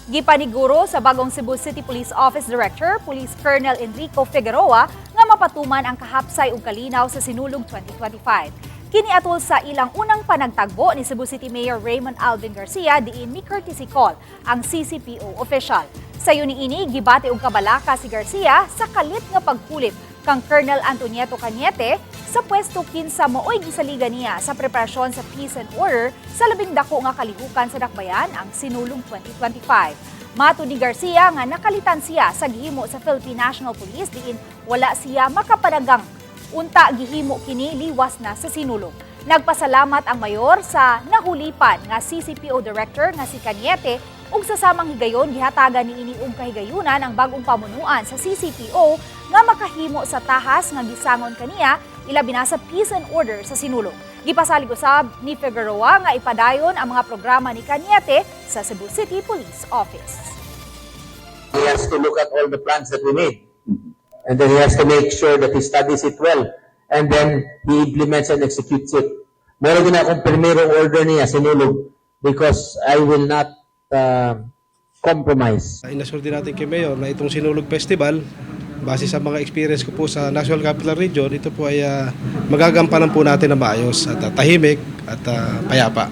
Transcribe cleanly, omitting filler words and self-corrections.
Gipaniguro sa bagong Cebu City Police Office Director, Police Colonel Enrico Figueroa, nga mapatuman ang kahapsay ug kalinaw sa Sinulog 2025. Kini atol sa ilang unang panagtagbo ni Cebu City Mayor Raymond Alvin Garcia diin mi courtesy call ang CCPO official. Sayo niini, gibati og kabalaka si Garcia sa kalit nga pagkulip kang Colonel Antonieto Cañete sa pwesto kinsa maoy gisaligan niya sa preparasyon sa peace and order sa labing dako nga kalihukan sa dakbayan, ang Sinulog 2025. Matud ni Garcia nga nakalitan siya sa gihimo sa Philippine National Police diin wala siya makapanagang unta gihimo kini liwas na sa Sinulog. Nagpasalamat ang mayor sa nahulipan nga CCPO director nga si Cañete ug sa samang higayon gihatagan niini og kahigayunan ang bagong pamunuan sa CCPO nga makahimo sa tahas nga gisangon kaniya, ilabi na sa peace and order sa Sinulog. Gipasalig usab ni Figueroa nga ipadayon ang mga programa ni Cañete sa Cebu City Police Office. He has to look at all the plans that we made. And then he has to make sure that he studies it well. And then he implements and executes it. Mao na akong primerong order niya, Sinulog, because I will not compromise. Inassure din natin kay Mayor na itong Sinulog Festival, base sa mga experience ko po sa National Capital Region, ito po ay magagampanan po natin na maayos at tahimik at payapa.